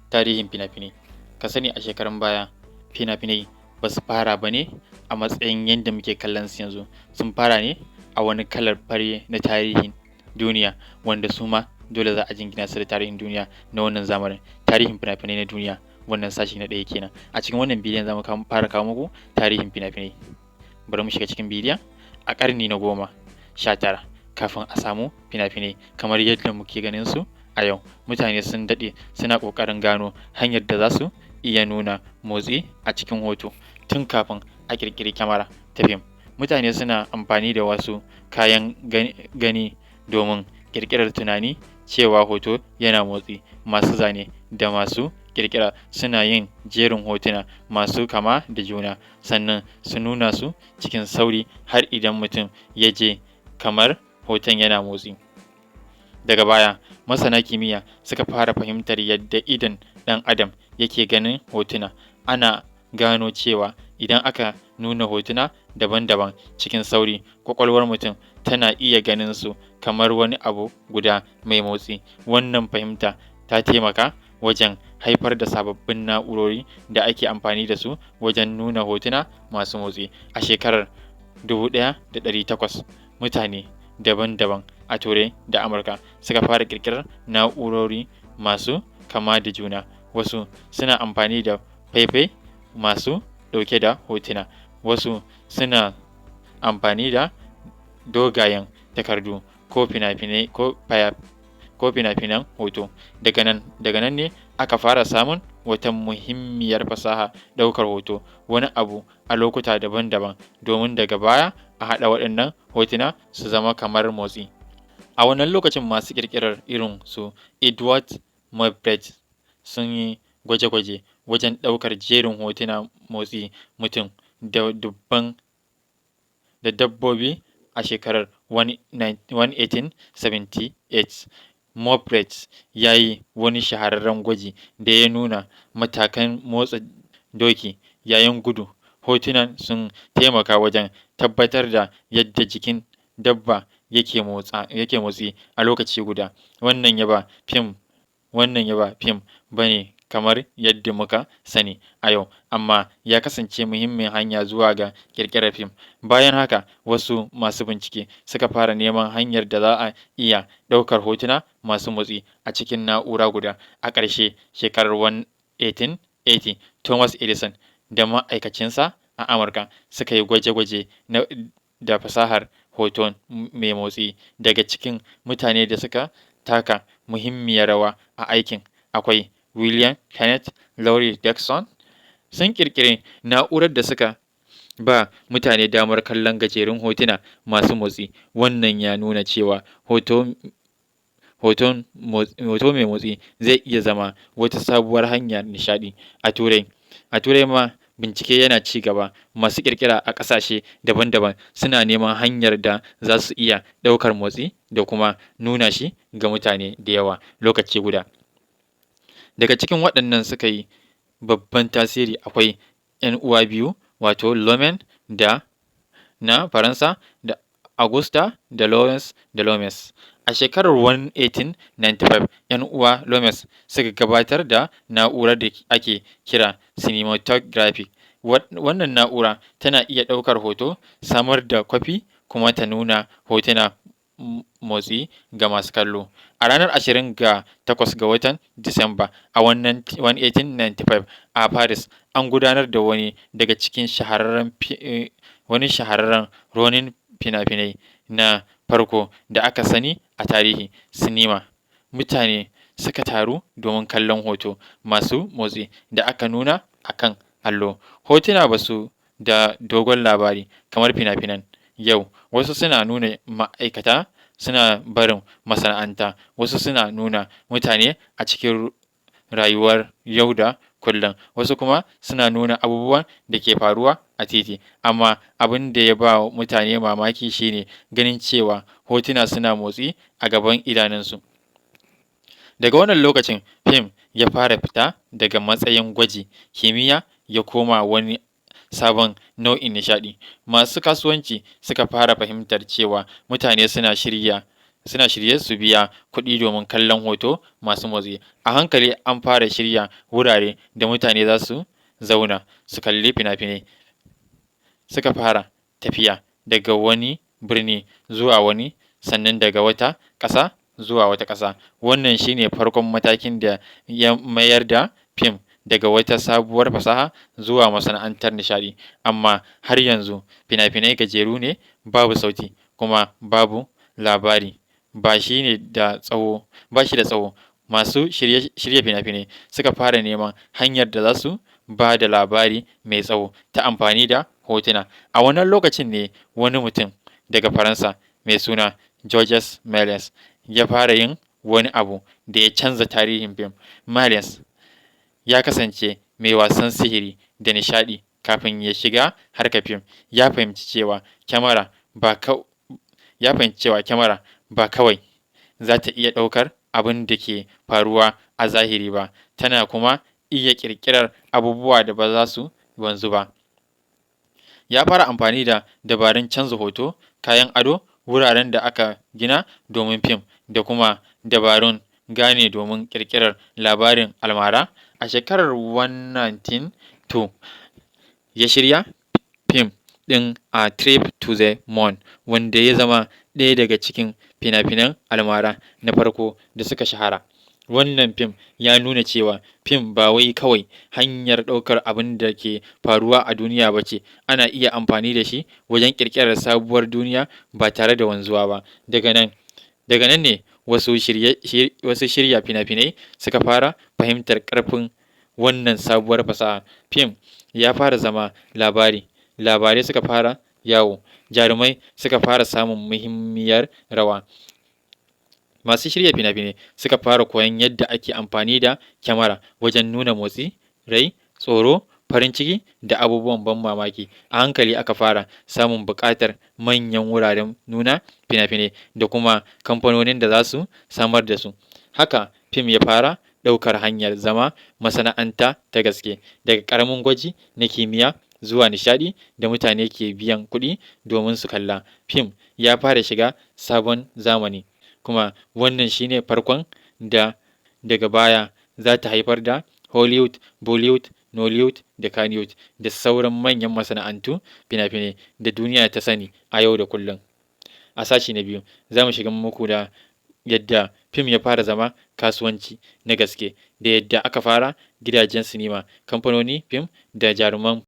Tarihin fina-finai. Ka sani, a shekarun baya fina-finai ba su fara ba ne a matsayin yadda muke kallon su yanzu. Sun fara ne a wani kalar fari na tarihin duniya, wanda su ma dole za a jingina su da tarihin duniya na wannan zamanin. Tarihin fina-finai na duniya, wannan sashi na ɗaya kenan. A cikin wannan bidiyon za mu fara kawo muku tarihin fina-finai. Bari mu shiga cikin bidiyon. A ƙarni na 19, kafin a samu fina-finai kamar yadda muke ganin su a yau, mutane sun daɗe suna ƙoƙarin gano hanyar da za su iya nuna motsi a cikin hoto. Tun kafin a ƙirƙiri kyamara ta fim, mutane suna amfani da wasu kayan gani domin ƙirƙirar tunani cewa hoto yana motsi. Masu zane da masu ƙirƙira suna yin jerin hotuna masu kama da juna, sannan su nuna su cikin sauri har idan mutum ya ji kamar hoton yana motsi. Daga baya, masana kimiyya suka fara fahimtar yadda idon ɗan adam yake ganin hotuna. Ana gano cewa idan aka nuna hotuna daban-daban cikin sauri, ƙwaƙwalwar mutum tana iya ganin su kamar wani abu guda mai motsi. Wannan fahimta ta taimaka wajen haifar da sababbin na'urori da ake amfani da su wajen nuna hotuna masu motsi. A shekarar 1800, mutane daban-daban a Turai da Amurka suka fara ƙirƙirar na'urori masu kama da juna. Wasu suna amfani da faifai masu ɗauke da hotuna, wasu suna amfani da dogayen takardu ko fina-finai ko fina-finan hoto. Daga nan ne aka fara samun wata muhimmiyar fasaha: ɗaukar hoto wani abu a lokuta daban-daban domin daga baya a haɗa waɗannan hotuna su zama kamar motsi. A wannan lokacin, masu ƙirƙirar irin su Edward Muybridge sun yi gwaje-gwaje wajen ɗaukar jerin hotunan motsi mutum da dubban da dabbobi. A shekarar 1878, Muybridge ya yi wani shahararren gwaji da ya nuna matakan motsa doki yayin gudu. Hotunan sun taimaka wajen tabbatar da yadda jikin dabba yake motsi a lokaci guda. Wannan ya ba fim ba ne kamar yadda muka sani a yau, amma ya kasance muhimmin hanya zuwa ga ƙirƙirar fim. Bayan haka, wasu masu bincike suka fara neman hanyar da za a iya ɗaukar hotuna masu motsi a cikin na'ura guda. A ƙarshen shekarar 1880, Thomas Edison da ma'aikacinsa a Amurka suka yi gwaje-gwaje da fasahar hoton mai motsi. Daga cikin mutanen da suka taka muhimmiyar rawa a aikin akwai William Kenneth Laurie Dickson. Sun ƙirƙiri na'urar da suka ba mutane damar kallon gajerun hotuna masu motsi. Wannan ya nuna cewa hoto mai motsi zai iya zama wata sabuwar hanyar nishaɗi. A Turai ma bincike yana ci gaba. Masu ƙirƙira a ƙasashe daban-daban suna neman hanyar da za su iya ɗaukar motsi da kuma nuna shi ga mutane da yawa lokaci guda. Daga cikin waɗanda suka yi babban tasiri akwai 'yan uwa biyu, wato Lumière da na Faransa da Auguste da Louis de Lumière. A shekarar 1895, 'yan uwa Lumière suka gabatar da na'urar da ake kira cinematograph. Wannan na'ura tana iya ɗaukar hoto, samar da kwafi, kuma ta nuna hotuna motsi ga masu kallo. A ranar 28 ga watan Disamba a 1895 a Paris, an gudanar da wani daga cikin shahararren wani shahararren ronin fina-finai na farko da aka sani a tarihin sinima. Mutane suka taru domin kallon hoto masu motsi da aka nuna a kan allo. Hotuna ba su da dogon labari kamar fina-finan yau: wasu suna nuna ma'aikata suna barin masana'anta, wasu suna nuna mutane a cikin rayuwar yau da kullum, wasu kuma suna nuna abubuwan da ke faruwa a titi. Amma abin da ya ba mutane mamaki shi ne ganin cewa hotuna suna motsi a gaban idanunsu. Daga wannan lokacin, fim ya fara fita daga matsayin gwajin kimiyya ya koma wani sabon nau'in nishaɗi. Masu kasuwanci suka fara fahimtar cewa mutane suna shirye suna shirye su biya kuɗi domin kallon hoto masu motsi. A hankali an fara shirya wurare da mutane za su zauna su kalli fina-finai suka fara tafiya daga wani birni zuwa wani, sannan daga wata ƙasa zuwa wata ƙasa. Wannan shi ne farkon matakin da ya mayar da fim daga wata sabuwar fasaha zuwa masana'antar nishaɗi. Amma har yanzu fina-finai gajeru ne, babu sauti, kuma babu labari ba shi da tsawo. Masu shirya fina-finai suka fara neman hanyar da za su ba da labari mai tsawo ta amfani da hotuna. A wannan lokacin ne wani mutum daga Faransa mai suna Georges Méliès ya fara yin wani abu da ya canza tarihin fim. Méliès ya kasance mai wasan sihiri da nishaɗi kafin ya shiga harkar fim. Ya fahimci cewa kyamara ba kawai za ta iya ɗaukar abin da ke faruwa a zahiri ba, tana kuma iya ƙirƙirar abubuwa da ba za su wanzu ba. Ya fara amfani da dabarun canza hoto, kayan ado, wuraren da aka gina domin fim, da kuma dabarun gane domin ƙirƙirar labarin almara. A shekarar 1902, ya shirya fim ɗin A Trip to the Moon, wanda ya zama ɗaya daga cikin fina-finan almara na farko da suka shahara. Wannan fim ya nuna cewa fim ba wai kawai hanyar ɗaukar abin da ke faruwa a duniya ba ce, ana iya amfani da shi wajen ƙirƙirar sabuwar duniya ba tare da wanzuwa ba. Daga nan ne wasu shirya fina-finai suka fara fahimtar ƙarfin wannan sabuwar fasaha. Fim ya fara zama labari, labarai suka fara yawo, jarumai suka fara samun muhimmiyar rawa. Masu shirya fina-finai suka fara koyon yadda ake amfani da kyamara wajen nuna motsi, rai, tsoro, farin ciki, da abubuwan ban mamaki. A hankali aka fara samun buƙatar manyan wuraren nuna fina-finai da kuma kamfanonin da za su samar da su. Haka fim ya fara ɗaukar hanyar zama masana'anta ta gaske, daga ƙaramin gwaji na kimiyya zuwa nishaɗi da mutane ke biyan kuɗi domin su kalla. Fim ya fara shiga sabon zamani, kuma wannan shi ne farkon da daga baya za ta haifar da Hollywood, Bollywood, Nollywood da Kannywood da sauran manyan masana'antun fina-finai da duniya ta sani a yau da kullum. A sashi na biyu, za mu shiga muku da yadda fim ya fara zama kasuwanci na gaske da yadda aka fara gidajen sinima, kamfanonin fim, da jaruman.